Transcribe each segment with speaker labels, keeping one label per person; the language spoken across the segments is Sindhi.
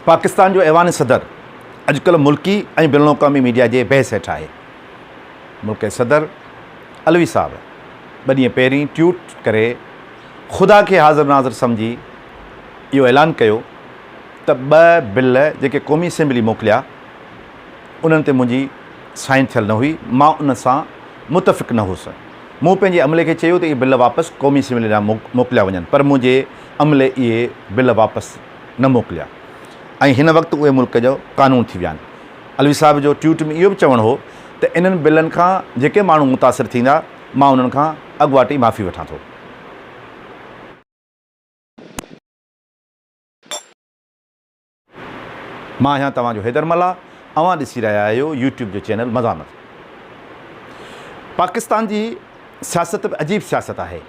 Speaker 1: پاڪستان جو ايوان صدر اڄڪلهه ملڪي ۽ بين الاقوامي ميڊيا جي بحث هيٺ آهي. ملڪ جي صدر علوي صاحب ٻه ڏينهن پهرين ٽيوٽ ڪري خدا کي حاضر ناظر سمجهي اهو اعلان ڪيو ته ٻه بل جيڪي قومي اسيمبلي موڪليا انهن تي منهنجي سائن ٿيل نه هئي، مان ان سان متفق نه هوس. مون پنهنجي عملي کي چيو ته اهي بل واپس قومي اسيمبلي ڏانهن موڪليا وڃن پر منهنجي عملي اهي بل واپس نه موڪليا ۽ هن وقت اهي ملڪ جو قانون ٿي ويا آهن. علوي صاحب جو ٽوئيٽ ۾ اهو به چوڻ هو ته انهن بلن کان جيڪي ماڻهو متاثر ٿيندا مان انهن کان اڳواٽ ئي معافي وٺان ٿو. مان آهيان توهان جو حيدر ملاح اوهان ڏسي رهيا آهيو يوٽيوب جو چينل مزاحمت. پاڪستان جي سياست به عجيب سياست آهي.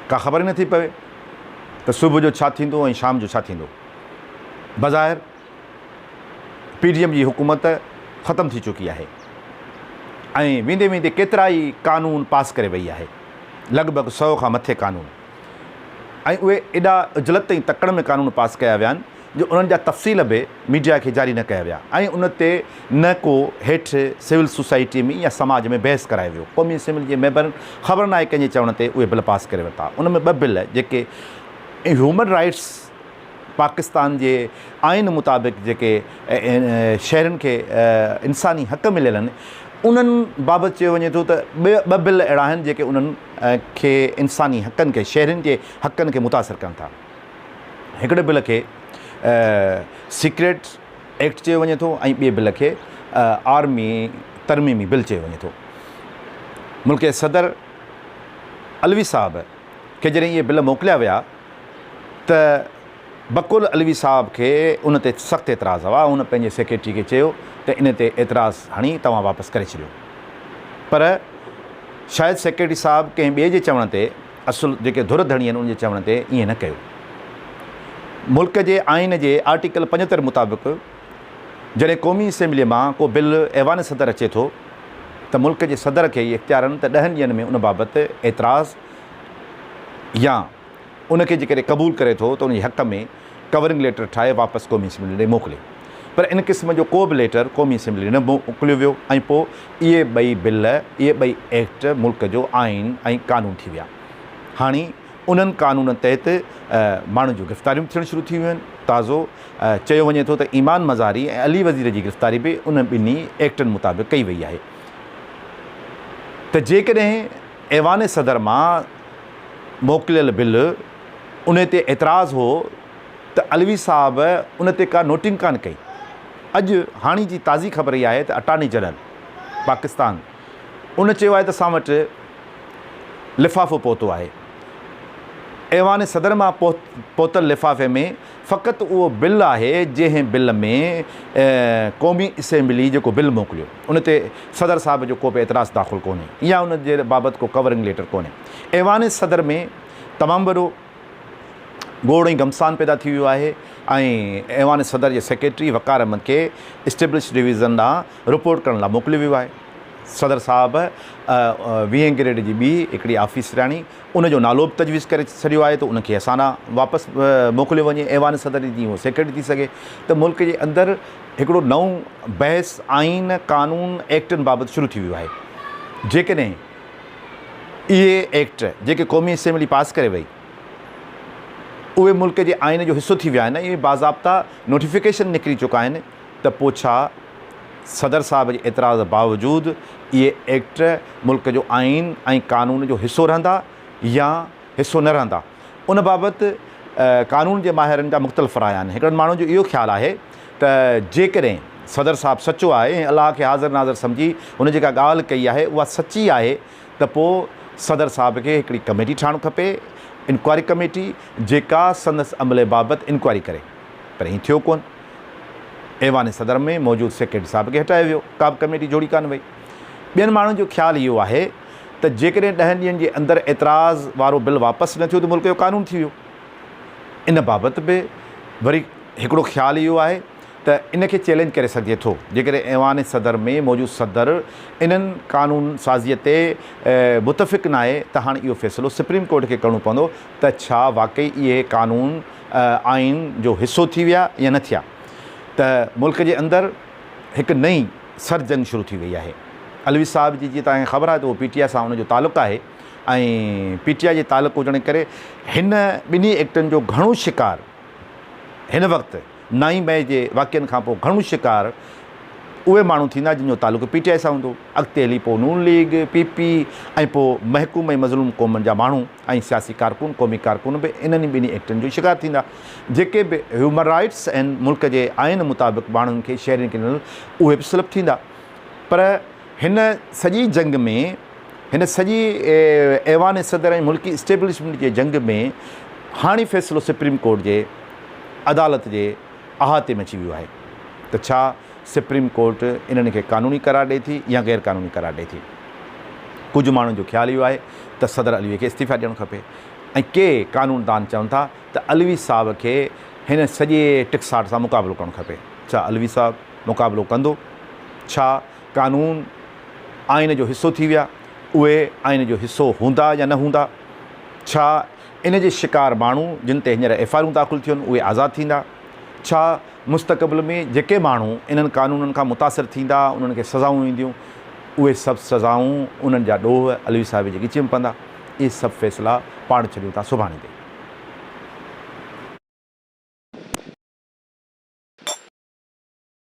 Speaker 1: ڪا خبر ئي نٿي پوي ته صبح جو ڇا ٿيندو ۽ شام جو ڇا ٿيندو. بظاهر پي ڊي ايم جي حڪومت ختم ٿي چڪي آهي ۽ ويندي ويندي ڪيترا ئي قانون پاس ڪري وئي آهي، لڳ ڀڳ سئو کان مٿي قانون ۽ اهي ايڏا عجلت ۽ تڪڙ ۾ قانون پاس ڪيا ويا آهن جو انهن جا تفصيل به ميڊيا کي جاري نه ڪيا ويا ۽ ان تي نه ڪو هيٺ سول سوسائٽي ۾ يا سماج ۾ بحث ڪرايو ويو. قومي اسيمبلي جي ميمبرن خبر ناهي ڪنهن جي چوڻ تي اهي بل پاس ڪري ورتا. ان ۾ ٻه بل جيڪي هيومن رائيٽس پاڪستان جي آئين مطابق جيڪي شهرين کي انساني حق مليل آهن انهن بابت چيو وڃي ٿو ته ٻه بل اهڙا آهن جيڪي انهن کي انساني حقن کي شهرين جي حقن کي متاثر ڪن ٿا. هڪڙي بل کي سيڪريٽ ايڪٽ چيو وڃي ٿو ۽ ٻئي بل کي آرمي ترميمي بل چيو وڃي ٿو. ملڪ جي صدر علوي صاحب کي جڏهن اهي بل موڪليا ويا ته بقول علوي صاحب کي ان تي سخت اعتراض هئا. هن پنهنجي سيڪريٽري کي چيو ته ان تي اعتراض هڻي توهان واپس ڪري ڇڏيو پر شايد سيڪريٽري صاحب ڪنهن ٻئي جي چوڻ تي اصل جيڪي ڌر ڌڻي آهن ان جي چوڻ تي ائين نه ڪيو. ملڪ جي آئين جي آرٽيڪل 75 مطابق جڏهن قومي اسيمبليء مان ڪو بل ايوان صدر اچي ٿو ته ملڪ جي صدر کي اهي اختيار آهن ته ڏهن ڏينهن ۾ ان بابت اعتراض يا ان کي جيڪڏهن قبول ڪري ٿو ته ان جي حق ۾ ڪورنگ ليٽر ٺاهي واپس قومي اسيمبلي ڏي موڪلي پر ان قسم جو ڪو به ليٽر قومي اسيمبلي نه موڪليو ويو ۽ پوء اهي ٻئي بل اهي ٻئي ايڪٽ ملڪ جو آئين ۽ قانون ٿي ويا. هاڻي انهن قانونن تحت ماڻهن جون گرفتاريون به ٿيڻ شروع ٿي ويون آهن. تازو چيو وڃي ٿو ته ايمان مزاري ۽ علي وزير جي گرفتاري به انهن ٻنهي ايڪٽن مطابق ڪئي وئي آهي ته جيڪڏهن ايوان صدر مان موڪليل بل ان تي اعتراض هو ته علوي صاحب ان تي ڪا نوٽنگ ڪانه ڪئي. اڄ هاڻي جي تازي خبر اها آهي ته اٽارني جنرل پاڪستان ان چيو آهي ته اسان وٽ لفافو پهتو آهي. ايوان صدر مان پهتل لفافي ۾ فقط اهو بل آهي جنهن بل ۾ قومي اسيمبلي جيڪو بل موڪليو ان تي صدر صاحب جو ڪو به اعتراض داخل ڪونهي يا ان جي بابت ڪو ڪورنگ ليٽر ڪونهي. ايوان صدر ۾ تمام وڏو گوڙ ۽ گهمسان پيدا ٿي ويو آهي ۽ ايوان صدر جي سيڪريٽري وقار احمد کي اسٽيبلش ڊويزن ڏانهن رپورٽ ڪرڻ لاء موڪليو ويو آهي. صدر صاحب ويهين گريڊ جي ٻي هڪڙي آفيسراڻي ان جو نالو به تجويز ڪري ڇڏيو آهي ته ان کي اسان ڏانهن واپس موڪليو وڃي ايوان صدر جي جيئن هو سيڪريٽري ٿي سگهي ته ملڪ جي اندر هڪڙو نئون بحث آئين قانون ايڪٽن بابت شروع ٿي ويو آهي جيڪڏهن اهي ايڪٽ جيڪي قومي اسيمبلي پاس ڪري وئي اهي ملڪ جي آئين جو حصو ٿي ويا آهن ۽ باضابطا نوٽيفڪيشن نڪري چڪا آهن ته پوء ڇا صدر صاحب جي اعتراض باوجود اهي ايڪٽ ملڪ جو آئين ۽ قانون جو حصو رهندا يا حصو نه رهندا ان بابت قانون جي ماهرن جا مختلف رايا آهن. هڪڙن ماڻهن جو اهو خيال آهي ته جيڪڏهن صدر صاحب سچو آهي ۽ الله کي حاضر ناظر سمجهي هن جيڪا ڳالهه ڪئي آهي اها سچي آهي ته پوء صدر صاحب کي هڪڙي ڪميٽي ٺاهڻ کپي، انڪوائري ڪميٽي، جيڪا سندس عملي بابت انڪوائري ڪري. پر ائين ٿيو ڪونه. ايوان صدر ۾ موجود سيڪريٽري صاحب کي هٽايو ويو، ڪا به ڪميٽي جوڙي ڪانه وئي. ٻين ماڻهن جو خيال اهو آهي ته جيڪڏهن ڏهن ڏينهن جي اندر اعتراض وارو بل واپس نه ٿيو ته ملڪ جو قانون ٿي ويو. ان بابت به وري هڪڙو خيال اهو آهي ته ان کي چئلينج ڪري سگهجي ٿو جيڪڏهن ايوان صدر ۾ موجود صدر انهن قانون سازي تي متفق ناهي ته هاڻ اهو فيصلو سپريم ڪورٽ کي ڪرڻو پوندو ته ڇا واقعي اهي قانون آئين جو حصو ٿي ويا يا نه ٿيا ته ملڪ جي اندر هڪ نئين سر جنگ شروع ٿي وئي آهي. علوي صاحب جي جيئن توهان کي خبر آهي ته اهو پي ٽي آء سان ان جو تعلق آهي ۽ پي ٽي آء جي تعلق هجڻ ڪري هن ٻنهي ايڪٽن جو گهڻو شڪار هن وقت نائين مئي جي واقعن کان پوء گهڻو شڪار اهي ماڻهو ٿيندا جن جو تعلق پي ٽي آء سان هوندو. اڳتي هلي پوء نون ليگ، پي پي ۽ پوء محڪوم ۽ مظلوم قومن جا ماڻهو ۽ سياسي ڪارڪن، قومي ڪارڪن به انهن ئي ٻنهي ايڪٽن جو شڪار ٿيندا. جيڪي به هيومن رائيٽس ۽ ملڪ جي آئين مطابق ماڻهن کي شهرين کي ڏنل اهي به سلب ٿيندا. پر هن سڄي جنگ ۾ هن سڄي ايوان صدر ۽ ملڪي اسٽيبلشمينٽ جي جنگ ۾ هاڻي فيصلو سپريم ڪورٽ جي عدالت جي احاطي ۾ اچي ويو آهي ته ڇا سپريم ڪورٽ انهن کي قانوني قرار ڏئي ٿي يا غير قانوني قرار ڏئي ٿي. ڪجهه ماڻهن جو خيال اهو آهي ته صدر علوي کي استعيفيٰ ڏيڻ کپي ۽ ڪي قانون دان چون ٿا ته علوي صاحب کي هن سڄي ٽڪساٽ سان مقابلو ڪرڻ کپي. ڇا علوي صاحب مقابلو ڪندو؟ ڇا قانون آئين جو حصو ٿي ويا؟ اهي آئين جو حصو هوندا يا نه هوندا؟ ڇا ان جي شڪار ماڻهو جن تي هينئر ايف I آرون داخل ٿيون اهي آزاد ٿيندا؟ ڇا مستقبل ۾ جيڪي ماڻهو انهن قانونن کان متاثر ٿيندا انهن کي سزائون اينديون اهي سڀ سزائون انهن جا ڏوهه علوي صاحب جي ڳچي ۾ پوندا؟ اهي سڀ فيصلا پاڻ ڇڏيون ٿا سڀاڻي تي.